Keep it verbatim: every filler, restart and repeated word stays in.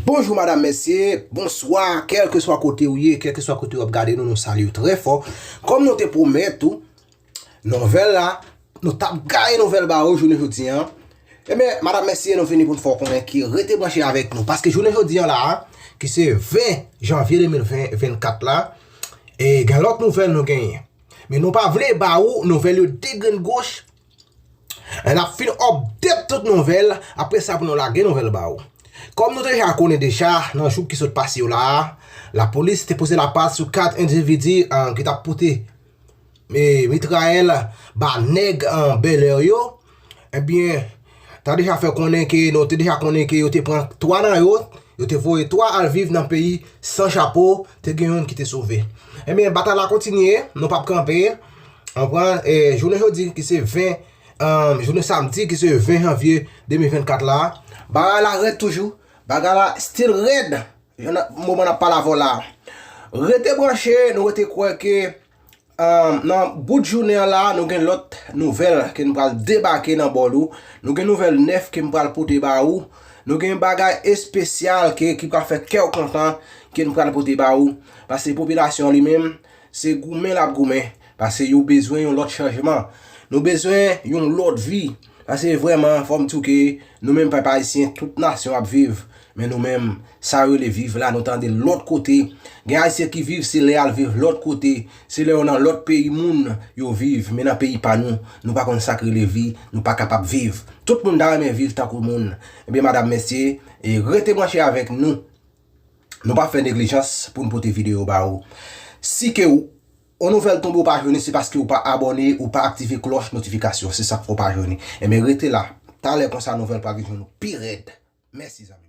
Bonjou madam, mesye, bonswa, kèlkeswa kote ou ye, kèlkeswa kote w ap gade nou, nou salye w trè fò. Kòm nou te pwomèt ou, nouvèl la, nou t ap gaye nouvèl ba ou jounen jodi an. Ebyen, madam, mesye, nou vini pou n fè w konnen ki rete branche avèk nou. Paske jounen jodi an la, ki se ven janvye de mil ven, vennkat la, e gen lòt nouvèl nou genyen. Men nou pa vle ba ou nouvèl yo degrenn goch. N ap fin update tout nouvèl, apre sa pou nou lage nouvèl ba ou. Kòm nou deja konnen deja, nan jou ki sot pase yo la, lapolis te poze lapat sou kat endividi, eh, ki t ap pote, eh, mitrayèl ba nèg, eh, Bèlè yo. Ebyen, ta deja fè konnen ke, nou te deja konnen ke yo te pran twa nan yo, yo te voye twa al viv nan peyi san chapo, te gen youn ki te sove. Ebyen, batay la kontinye, nou p ap kanpe. Anpran, eh, jounen jodi ki se ven, eh, jounen samdi ki se ven janvye de mil vennkat la, bagay la rèd toujou, bagay la still rèd. Moman n ap pale avè w la. Rete branche, nou rete kwè ke, eh, nan bout jounen an la, nou gen lòt nouvèl ke n pral debake nan bòl ou. Nou gen nouvèl nèf ke m pral pote ba ou. Nou gen bagay espesyal ke, ki pral fè kè w kontan ke n pral pote ba ou. Paske popilasyon an li menm, se goumen l ap goumen. Paske yo bezwen yon lòt chanjman. Nou bezwen yon lòt vi. Paske vrèman, fò m di w ke nou menm pèp ayisyen, tout nasyon ap viv. Men nou menm, sa yo rele viv la, nou tande lòt kote. Gen ayisyen ki viv, se lè y al viv lòt kote. Se lè yo nan lòt peyi moun, yo viv. Men nan peyi pa nou, nou pa konn sa k rele vi, nou pa kapab viv. Tout moun ta renmen viv tankou moun. Ebyen, madam, mesye, e rete branche avèk nou. Nou pa fè neglijans pou n pote videyo ba ou. Si ke w, yon nouvèl tonbe ou pa jwenn li, se paske ou pa abòne, ou pa aktive klòch notifikasyon. Se sa k fè w pa jwenn li. Ebyen, rete la. Talè konsa nouvèl pral vin jwenn ou pi rèd. Mèsi, zanmi.